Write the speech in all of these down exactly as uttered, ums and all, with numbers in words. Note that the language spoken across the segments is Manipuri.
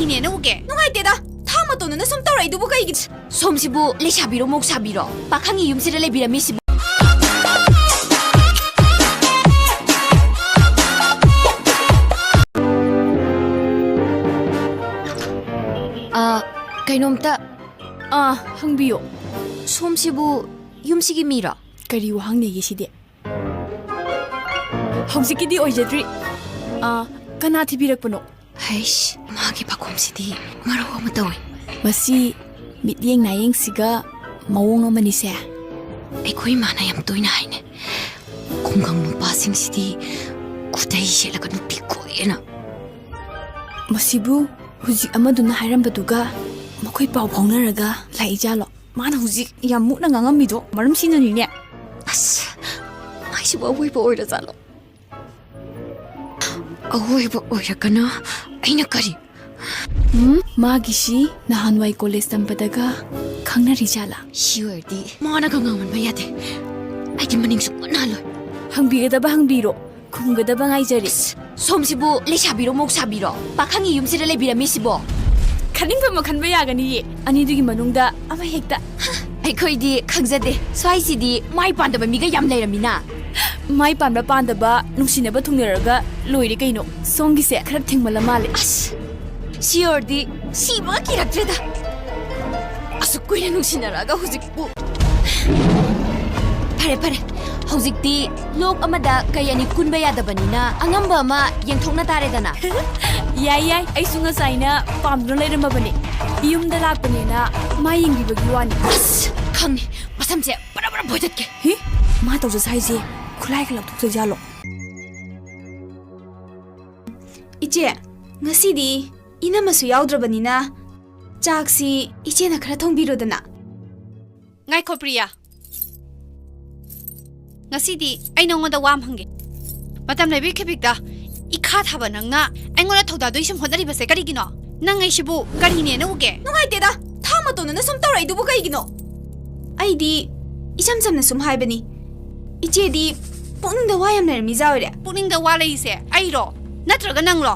ꯏꯅꯦꯅ ꯎꯒꯦ꯫ ꯅꯨꯡꯉꯥꯏꯇꯦꯗ, ꯊꯥ ꯃꯇꯣꯟꯗꯅ ꯁꯨꯝ ꯇꯧꯔꯛꯏꯗꯨꯕꯨ ꯀꯩꯒꯤ? ꯁꯣꯝꯁꯤꯕꯨ ꯂꯩꯁꯥꯕꯤꯔꯣ, ꯃꯧꯁꯥꯕꯤꯔꯣ? ꯄꯥꯈꯪꯒꯤ ꯌꯨꯝꯁꯤꯗ ꯂꯩꯕꯤꯔꯝꯃꯤꯁꯤꯕꯨ? ꯑ, ꯀꯩꯅꯣꯝꯇ, ꯑ, ꯍꯪꯕꯤꯌꯣ꯫ ꯁꯣꯝꯁꯤꯕꯨ ꯌꯨꯝꯁꯤꯒꯤ ꯃꯤꯔꯣ? ꯀꯔꯤ ꯋꯥꯍꯪꯅꯦꯒꯦ ꯁꯤꯗꯤ? ꯍꯧꯖꯤꯛꯀꯤꯗꯤ ꯑꯣꯏꯖꯗ꯭ꯔꯤ꯫ ꯑ, ꯀꯅꯥ ꯊꯤꯕꯤꯔꯛꯄꯅꯣ? ꯍꯩꯁ, ꯃꯥꯒꯤ ꯄꯥꯈꯣꯝꯁꯤꯗꯤ ꯃꯔꯧ ꯑꯃ ꯇꯧꯏ꯫ ꯃꯁꯤ ꯃꯤꯠꯌꯦꯡ ꯅꯥꯌꯦꯡꯁꯤꯒ ꯃꯑꯣꯡ ꯑꯃꯅꯤꯁꯦ꯫ ꯑꯩꯈꯣꯏ ꯏꯃꯥꯅ ꯌꯥꯝ ꯇꯣꯏꯅ ꯍꯥꯏꯅꯦ, "ꯈꯨꯡꯒꯪ ꯅꯨꯄꯥꯁꯤꯡꯁꯤꯗꯤ ꯈꯨꯗꯩ ꯁꯦꯠꯂꯒ ꯅꯨꯄꯤ ꯀꯣꯏꯌꯦꯅ"꯫ ꯃꯁꯤꯕꯨ ꯍꯧꯖꯤꯛ ꯑꯃꯗꯨꯅ ꯍꯥꯏꯔꯝꯕꯗꯨꯒ ꯃꯈꯣꯏ ꯄꯥꯎ ꯐꯥꯎꯅꯔꯒ ꯂꯥꯛꯏꯖꯥꯠꯂꯣ? ꯃꯥꯅ ꯍꯧꯖꯤꯛ ꯌꯥꯝ ꯃꯨꯛꯅ ꯉꯥꯡꯉꯝꯃꯤꯗꯣ ꯃꯔꯝꯁꯤꯅꯅꯤꯅꯦ꯫ ꯑꯁ, ꯃꯥꯏꯁꯤꯕꯨ ꯑꯋꯣꯏꯕ ꯑꯣꯏꯔꯖꯥꯠꯂꯣ? ꯑꯋꯣꯏꯕ ꯑꯣꯏꯔꯒꯅ ꯑꯩꯅ ꯀꯔꯤ? ꯎꯝ, ꯃꯥꯒꯤꯁꯤ ꯅꯍꯥꯟꯋꯥꯏ ꯀꯣꯂꯦꯖ ꯇꯝꯕꯗꯒ ꯈꯪꯅꯔꯤ ꯖꯥꯠꯂꯥ? ꯁꯤ ꯑꯣꯏꯔꯗꯤ ꯃꯥꯅꯒ ꯉꯥꯡꯃꯟꯕ ꯌꯥꯗꯦ꯫ ꯑꯩꯗꯤ ꯃꯅꯤꯡ ꯁꯨꯡꯍꯟ ꯍꯜꯂꯣꯏ꯫ ꯍꯪꯕꯤꯒꯗꯕ ꯍꯪꯕꯤꯔꯣ, ꯈꯨꯝꯒꯗꯕ ꯉꯥꯏꯖꯔꯤ꯫ ꯑꯁ, ꯁꯣꯝꯁꯤꯕꯨ ꯂꯩꯁꯥꯕꯤꯔꯣ, ꯃꯧꯁꯥꯕꯤꯔꯣ? ꯄꯥꯈꯪꯒꯤ ꯌꯨꯝꯁꯤꯗ ꯂꯩꯕꯤꯔꯝꯃꯤꯁꯤꯕꯣ? ꯈꯟꯅꯤꯡꯕ ꯑꯃ ꯈꯟꯕ ꯌꯥꯒꯅꯤꯌꯦ, ꯑꯅꯤꯗꯨꯒꯤ ꯃꯅꯨꯡꯗ ꯑꯃ ꯍꯦꯛꯇ꯫ ꯑꯩꯈꯣꯏꯗꯤ ꯈꯪꯖꯗꯦ꯫ ꯁ꯭ꯋꯥꯏꯁꯤꯗꯤ ꯃꯥꯏ ꯄꯥꯟꯗꯕ ꯃꯤꯒ ꯌꯥꯝ ꯂꯩꯔꯝꯃꯤꯅ꯫ ꯃꯥꯏ ꯄꯥꯟꯕ ꯄꯥꯟꯗꯕ ꯅꯨꯡꯁꯤꯅꯕ ꯊꯨꯡꯅꯔꯒ ꯂꯣꯏꯔꯦ ꯀꯩꯅꯣ꯫ ꯁꯣꯝꯒꯤꯁꯦ ꯈꯔ ꯊꯦꯡꯃꯜꯂ ꯃꯥꯜꯂꯦ꯫ ꯑꯁ, ꯁꯤ ꯑꯣꯏꯔꯗꯤ ꯁꯤꯕꯒ ꯀꯤꯔꯛꯇ꯭ꯔꯦꯗ꯫ ꯑꯁꯨꯛ ꯀꯨꯏꯅ ꯅꯨꯡꯁꯤꯅꯔꯛꯑꯒ ꯍꯧꯖꯤꯛꯄꯨ꯫ ꯐꯔꯦ, ꯐꯔꯦ꯫ ꯍꯧꯖꯤꯛꯇꯤ ꯂꯣꯛ ꯑꯃꯗ ꯀꯩ ꯑꯅꯤ ꯀꯨꯟꯕ ꯌꯥꯗꯕꯅꯤꯅ ꯑꯉꯝꯕ ꯑꯃ ꯌꯦꯡꯊꯣꯛꯅ ꯇꯥꯔꯦꯗꯅ꯫ ꯌꯥꯏ, ꯌꯥꯏ꯫ ꯑꯩꯁꯨ ꯉꯁꯥꯏꯅ ꯄꯥꯝꯗꯨꯅ ꯂꯩꯔꯝꯃꯕꯅꯦ꯫ ꯌꯨꯝꯗ ꯂꯥꯛꯄꯅꯦꯅ ꯃꯥ ꯌꯦꯡꯕꯤꯕꯒꯤ ꯋꯥꯅꯤ꯫ ꯑꯁ, ꯈꯪꯉꯦ꯫ ꯃꯁꯝꯁꯦ ꯕꯔꯥ ꯕꯔꯥ ꯐꯣꯏꯗꯠꯀꯦ꯫ ꯍꯤ? ꯃꯥ ꯇꯧꯖꯁ ꯍꯥꯏꯁꯦ ꯈꯨꯠꯂꯥꯏꯒ ꯂꯧꯊꯣꯛꯆꯩꯖꯥꯠꯂꯣ? ꯏꯆꯦ, ꯉꯁꯤꯗꯤ ꯏꯅꯝꯃꯁꯨ ꯌꯥꯎꯗ꯭ꯔꯕꯅꯤꯅ ꯆꯥꯛꯁꯤ ꯏꯆꯦꯅ ꯈꯔ ꯊꯣꯡꯕꯤꯔꯣꯗꯅ꯫ ꯉꯥꯏꯈꯣ ꯄ꯭ꯔꯤꯌꯥ, ꯉꯁꯤꯗꯤ ꯑꯩ ꯅꯉꯣꯟꯗ ꯋꯥ ꯑꯃ ꯍꯪꯒꯦ꯫ ꯃꯇꯝ ꯂꯩꯕꯒꯤ ꯈꯤꯕꯤꯛꯇ ꯏꯈꯥ ꯊꯥꯕ ꯅꯪꯅ ꯑꯩꯉꯣꯟꯗ ꯊꯧꯗꯥꯗꯣꯏ ꯁꯨꯝ ꯍꯣꯠꯅꯔꯤꯕꯁꯦ ꯀꯔꯤꯒꯤꯅꯣ? ꯅꯪ ꯑꯩꯁꯤꯕꯨ ꯀꯔꯤꯅꯦꯅ ꯎꯒꯦ? ꯅꯨꯡꯉꯥꯏꯇꯦꯗ, ꯊꯥ ꯃꯇꯣꯟꯗꯅ ꯁꯨꯝ ꯇꯧꯔꯛꯏꯗꯨꯕꯨ ꯀꯩꯒꯤꯅꯣ? ꯑꯩꯗꯤ ꯏꯆꯝ ꯆꯝꯅ ꯁꯨꯝ ꯍꯥꯏꯕꯅꯤ꯫ ꯏꯆꯦꯗꯤ ꯄꯨꯛꯅꯤꯡꯗ ꯋꯥ ꯌꯥꯝ ꯂꯩꯔꯝꯃꯤꯖꯥ ꯑꯣꯏꯔꯦ꯫ ꯄꯨꯛꯅꯤꯡꯗ ꯋꯥ ꯂꯩꯔꯤꯁꯦ ꯑꯩꯔꯣ? ꯅꯠꯇ꯭ꯔꯒ ꯅꯪꯂꯣ?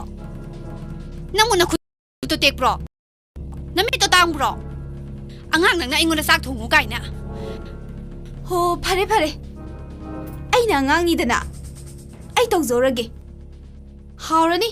ꯅꯪꯕꯨ ꯅꯈꯨꯠ ꯇꯣ ꯇꯦꯛꯄ꯭ꯔꯣ? ꯅꯃꯤꯠꯇꯣ ꯇꯥꯡꯕ꯭ꯔꯣ? ꯑꯉꯥꯡ ꯅꯪꯅ ꯑꯩꯉꯣꯟꯗ ꯆꯥꯛ ꯊꯣꯡꯉꯨ ꯀꯥꯏꯅ꯫ ꯍꯣ, ꯐꯔꯦ ꯐꯔꯦ, ꯑꯩꯅ ꯑꯉꯥꯡꯅꯤꯗꯅ, ꯑꯩ ꯇꯧꯖꯧꯔꯒꯦ꯫ ꯍꯥꯎꯔꯅꯤ,